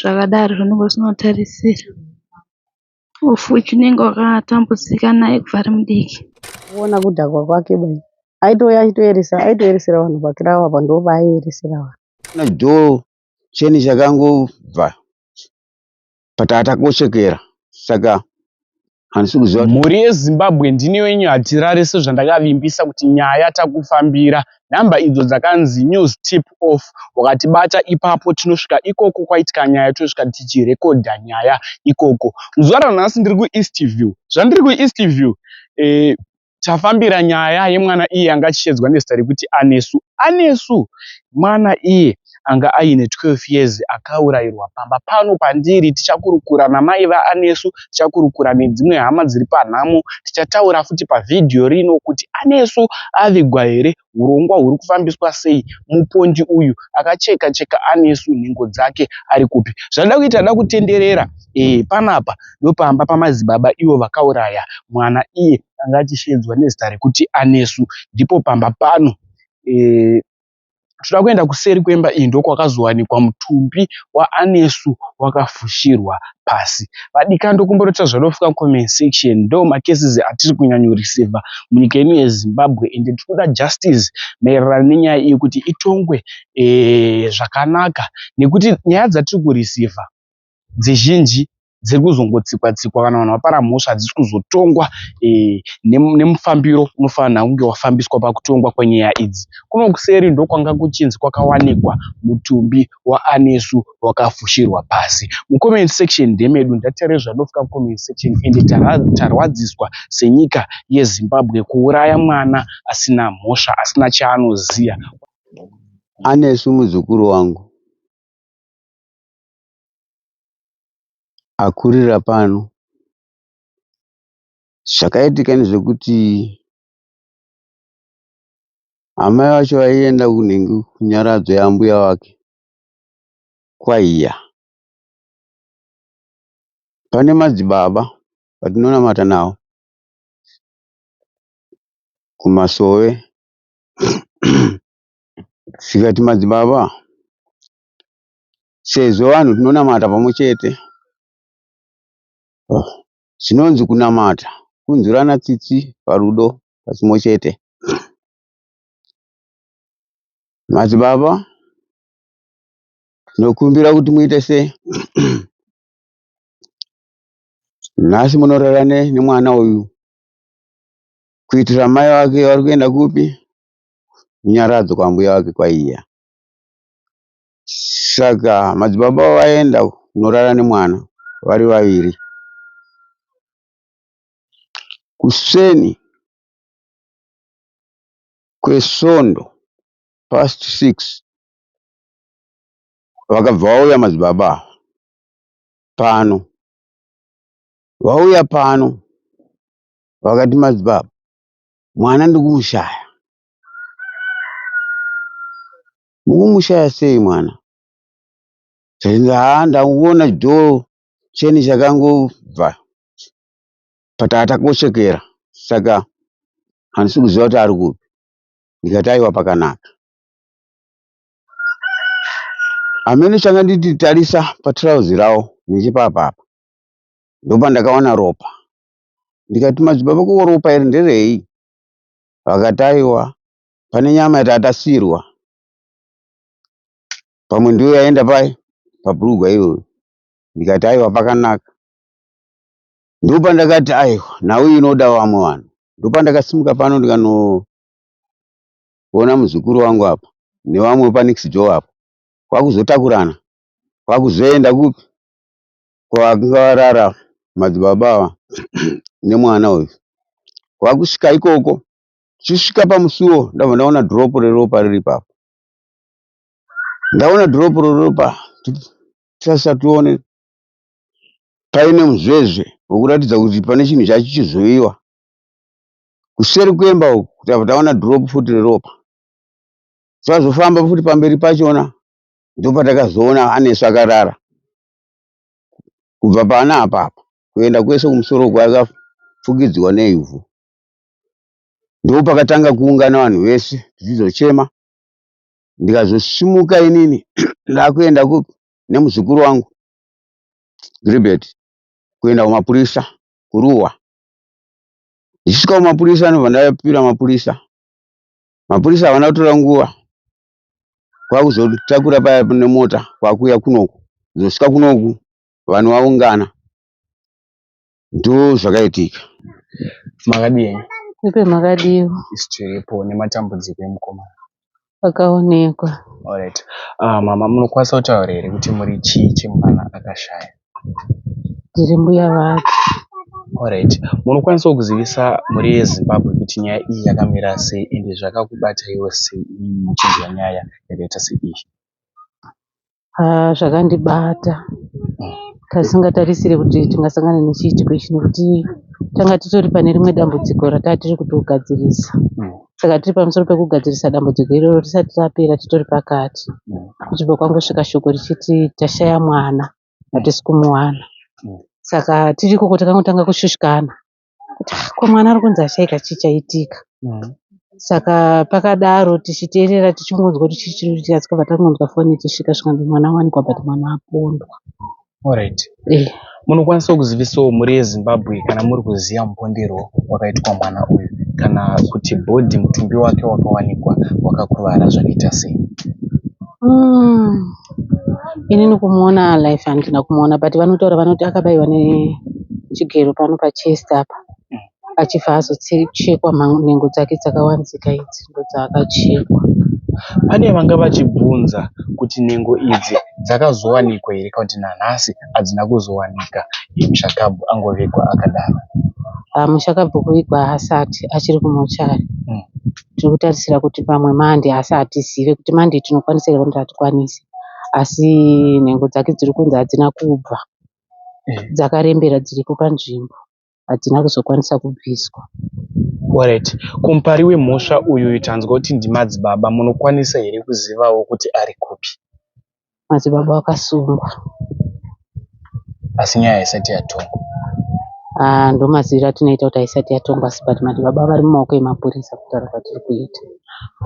Zvakadaro zvaunenge usina kutarisira. Of which unenge wakatambudzika naye kubva ari mudiki. Kuona kudhakwa kwake bai aitouya achitoeresa aitoeresera vanhu pakirawa apa ndopaaiyeresera vanhu. Door cheni chakangobva patatakochekera saka handisi kuziva. Mhuri yeZimbabwe, ndini wenyu Hatirare. Sezvandakavimbisa kuti nyaya takufambira, nhamba idzo dzakanzi news tip off, wakatibata ipapo tinosvika ikoko kwaitika nyaya, tosvika tichirekodha nyaya ikoko. Muzuva ranhasi ndiri kuEastview. Zvandiri kuEastview, tafambira nyaya yemwana iye anga achishedzwa nezita rekuti Anesu. Anesu mwana iye anga aine 12 years akaurayirwa pamba pano pandiri. Tichakurukura namai vaAnesu, tichakurukura nedzimwe hama dziri panhamo. Tichataura futi pavhidhiyo rino kuti Anesu avigwa here, hurongwa huri kufambiswa sei, mupondi uyu akacheka cheka Anesu nhengo dzake ari kupi. Zvandida kuita, da kutenderera panapa ndopamba pamadzibaba ivo vakauraya mwana iye anga achishedzwa nezita rekuti Anesu. Ndipo pamba pano. Toda kuenda kuseri kwemba iyi, ndokwakazowanikwa mutumbi waAnesu wakafushirwa pasi. Vadikani, ndokumborota zvanofika comment section. Ndo macases atiri kunyanyoreceiva munyika ino yeZimbabwe, ende tiri kuda justice maererano nenyaya iyi kuti itongwe zvakanaka, nekuti nyaya dzatiri kureceiva dzizhinji dziri kuzongotsikwa tsikwa kana vanhu vapara mhosva, hadzisi kuzotongwa nemufambiro unofanira kunge wafambiswa pakutongwa kwenyaya idzi. Kuno kuseri ndokwanga kuchinzi kwakawanikwa mutumbi waAnesu wakafushirwa pasi. Mucomment section ndemedu, ndatare zvanofika mucomment section. Ende tarwadziswa senyika yeZimbabwe kuuraya mwana asina mhosva, asina chaanoziya. Anesu muzukuru wangu akurira pano. Zvakaitika ndezvekuti amai vacho vaienda kunhingi kunyaradzo yambuya vake kwaiya. Pane madzibaba vatinonamata navo kumasowe. Tikati madzibaba, sezvo vanhu tinonamata pamwe chete, zvinonzi kunamata kunzwirana tsitsi parudo pachimwe chete. Madzibaba, tinokumbira kuti muite sei nhasi munorara nemwana uyu kuitira mai vake vari kuenda kupi kunyaradzo kwambuya vake kwaiya. Saka madzibaba vaenda kunorara nemwana vari vaviri. Kuseni kwesvondo past 6 vakabva vauya madzibaba ava pano. Vauya pano vakati, madzibaba, mwana ndikumushaya. Mukumushaya sei mwana? Zvainzi haa, ndakuona dhoo cheni chakangobva patatakochekera saka handisi kuziva kuti ari kupi. Ndikati aiwa, pakanaka. Hamene changa nditi tarisa patirauzi rawo nechepapapa, ndopandakaona ropa. Ndikati madzibaba, ko ropa iri nderei? Vakati aiwa, pane nyama yatatasirwa, pamwe ndiyo yaenda pai pabhurugwa iyoyo. Ndikati aiwa, pakanaka. Ndopandakati aiwa, nhau inoda vamwe vanhu. Ndopandakasimuka pano ndikanoona muzukuru wangu apa nevamwe panext door apa, kwakuzotakurana kwakuzoenda kupi kwavanga varara madzibaba ava nemwana uyu. Kwakusvika ikoko, tichisvika pamusuwo, ndabva ndaona drop reropa riri ipapo. Ndaona drop reropa, tarisa tione paine muzvezve wekuratidza kuti pane chinhu chachichizoviwa. Kuseri kwemba uku tabva taona drop futi reropa. Tazofamba futi pamberi pachona, ndopatakazoona Anesu akarara kubva pana apapa kuenda kwese kumusoro uku akafukidzwa neivhu. Ndopakatanga kuungana vanhu vese tichizochema. Ndikazosimuka inini ndakuenda kupi nemuzukuru wangu. Gilbert kuenda kumapurisa kuRuwa. Ndichisvika kumapurisa ndobva ndapira mapurisa. Mapurisa havana kutora nguva kwakuzotakura paya nemota kwakuuya kunoku. Kuzosvika kunoku vanhu vaungana. Ndozvakaitika. Makadii? Ipe makadiwa. Isu tiripo nematambudziko emukomana. Akaonekwa. Alright. Mama munokwanisa kutaura here kuti muri chii chemwana akashaya? Ndiri mbuya vake. Alright. Munokwanisawo kuzivisa mhuri yeZimbabwe kuti nyaya iyi yakamira sei ende zvakakubataiwo sei imimi muchinzwa nyaya yakaita seiyi? Haa zvakandibata tasingatarisire kuti tingasangana nechiitiko ichi nekuti tanga titori pane rimwe dambudziko rataa tiri kutogadzirisa. Saka tiri pamusoro pekugadzirisa dambudziko iroro risati rapera titori pakati. Kuchibva kwangosvika shoko richiti tashaya mwana hatisi kumuwana. Saka tiri ikoko takangotanga kushushikana kuti ah, ko mwana ari kunzi ashaika chii chaitika. Saka pakadaro tichiteerera tichingonzwa kuti chii chiri kuitika tikabva tangonzwa foni ichisvika zvikanzi mwana awanikwa but mwana apondwa. Alright. Eh. Munokwanisawo kuzivisawo mhuri yeZimbabwe kana muri kuziva muponderwo wakaitwa mwana uyu kana kuti bhodhi mutumbi wake wakawanikwa wakakuvara zvakaita sei? Inini kumuona life handina kumuona but vanotaura vanoti akabaiwa nechigero pano pachest apa achibva azochekwa nhengo dzake dzakawanzika idzi ndodzaakachekwa. Pane vanga vachibvunza kuti nhengo idzi dzakazowanikwa here kana kuti nanhasi hadzina kuzowanika mushakabvu angovigwa akadaro. Mushakabvu kuvigwa haasati achiri kumochari. Tiri kutarisira kuti pamwe Monday asi hatizive kuti Monday tinokwanisa here kana kuti hatikwanisi. Asi nhengo dzake dziri kunzi hadzina kubva. Dzakarembera dziripo panzvimbo. Hadzina kuzokwanisa kubviswa. Alright. Kumupari wemhosva uyu tanzwa kuti ndimadzibaba munokwanisa here kuzivawo kuti ari kupi? Madzibaba vakasungwa. Asi nyaya haisati yatongwa. Ah, ndomaziviro atinoita kuti haisati yatongwa asi but madzibaba vari mumaoko emapurisa kutaura kwatiri kuita.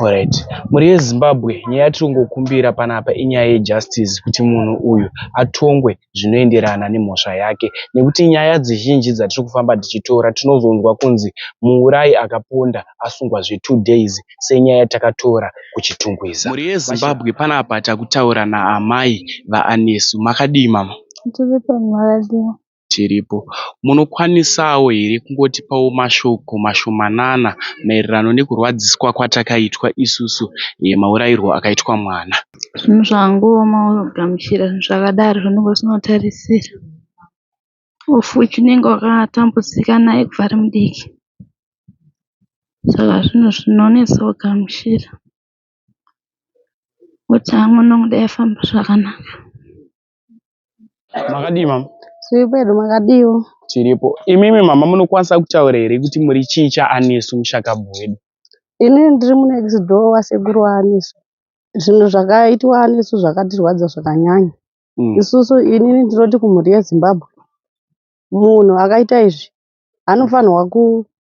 Alright. Mhuri yeZimbabwe nyaya yatiri kungokumbira panapa inyaya yejustice kuti munhu uyu atongwe zvinoenderana nemhosva yake nekuti nyaya dzizhinji dzatiri kufamba tichitora tinozonzwa kunzi muurayi akaponda asungwa zve 2 days senyaya yatakatora kuChitungwiza. Mhuri yeZimbabwe panapa takutaura naamai vaAnesu. Makadii mama? Tiripo makadii? Tiripo. Munokwanisawo here kungotipawo mashoko mashomanana maererano nekurwadziswa kwatakaitwa isusu maurayirwo akaitwa mwana? Zvinhu zvangooma kugamuchira zvinhu zvakadaro zvaunenge usina kutarisira. Of which unenge wakatambudzika naye kubva ari mudiki. Saka zvinhu zvinonetsa kugamuchira. Kuti mwana wangu dai afamba zvakanaka. Makadii mama? Tiri pedo makadiwo. Tiripo. Imimi mama munokwanisa kutaura here kuti muri chii chaAnesu mushakabvu wedu? Inini ndiri munext door wasekuru waAnesu. Zvinhu zvakaitwa Anesu zvakatirwadza zvakanyanya. Isusu inini ndinoti kumhuri yeZimbabwe munhu akaita izvi anofanirwa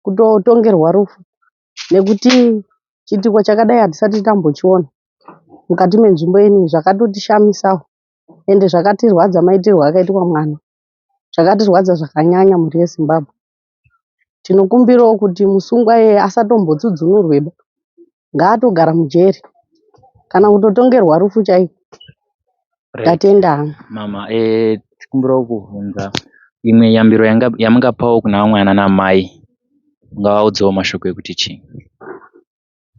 kutotongerwa rufu nekuti chiitiko chakadai hatisati tambochiona mukati menzvimbo ino zvakatotishamisawo ende zvakatirwadza maitirwo akaitwa mwana zvakatirwadza zvakanyanya mhuri yeZimbabwe. Tinokumbirawo kuti musungwa iyeye asatombotsudzunurweba ngaatogara mujeri kana kutotongerwa rufu chaiko. Ndatenda hangu. Mama, tikumbirawo kubvunza imwe yambiro yamungapawo kuna vamwe ana mai ungavaudzawo mashoko ekuti chii?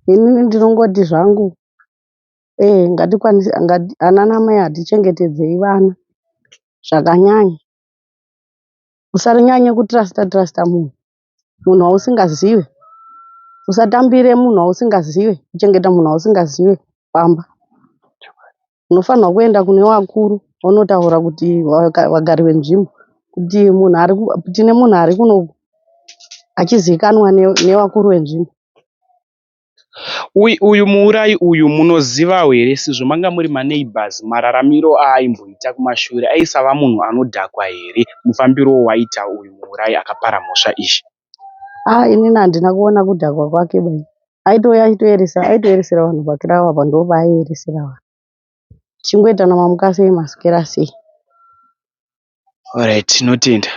Inini ndinongoti zvangu ngatikwanise ana mai hatichengetedzei vana zvakanyanya. Usanyanye kutrasta trasta munhu munhu wausingazive. Usatambire munhu wausingazive, kuchengeta munhu wausingazive pamba. Unofanirwa kuenda kune vakuru vonotaura kuti vagari venzvimbo kuti tine munhu ari kunoku achizivikanwa nevakuru venzvimbo. Uyu muurayi uyu munozivawo here sezvo manga muri maneighbours mararamiro aaimboita kumashure aisava munhu anodhakwa here mufambiro waita uyu muurayi akapara mhosva iyi? Ah, inini handina kuona kudhakwa kwake bai. Aitouya achitoeresa, aitoeresera vanhu pakirawa apa ndopaaiyeresera vanhu. Tichingoita namamuka sei maswera sei. Alright, tinotenda.